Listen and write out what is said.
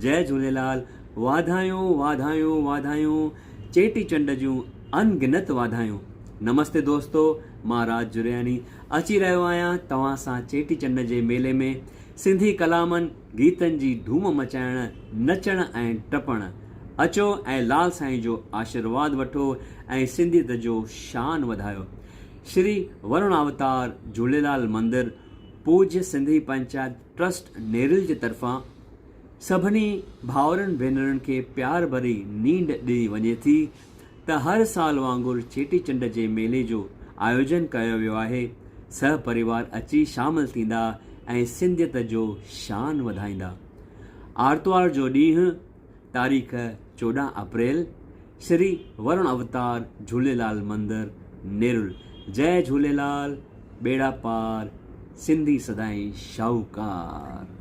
جئي جهوليلال واڌايون واڌايون واڌايون چيٽي چنڊ جون انگنت واڌايون نمستي دوستو مان راج جرياني اچي رهيو آهيان توهان سان چيٽي چنڊ جي ميلي ۾ سنڌي ڪلامن گيتن جي ڌوم مچائڻ نچڻ ۽ ٽپڻ اچو ۽ لال سائين جو آشرواد وٺو ۽ سنڌيت جو شان وڌايو شري ورڻ اوتار جهوليلال مندر پوجيه سنڌي پنچائت ٽرسٽ نيرل جي طرفان سڀني ڀائرن ڀينرن کي پيار ڀري نينڍ ڏني وڃي ٿي ته هر سال وانگر چيٽي چنڊ جي ميلي جو آيوجن ڪيو ويو آهي سه پريوار اچي شامل ٿيندا ۽ سنڌيت جو شان وڌائيندا آرتوار جو ڏينهن تاريخ 14 اپريل شري ورڻ اوتار جهوليلال مندر نيرل جئي جهوليلال ٻيڙا پار سنڌي سدائين شاهوڪار.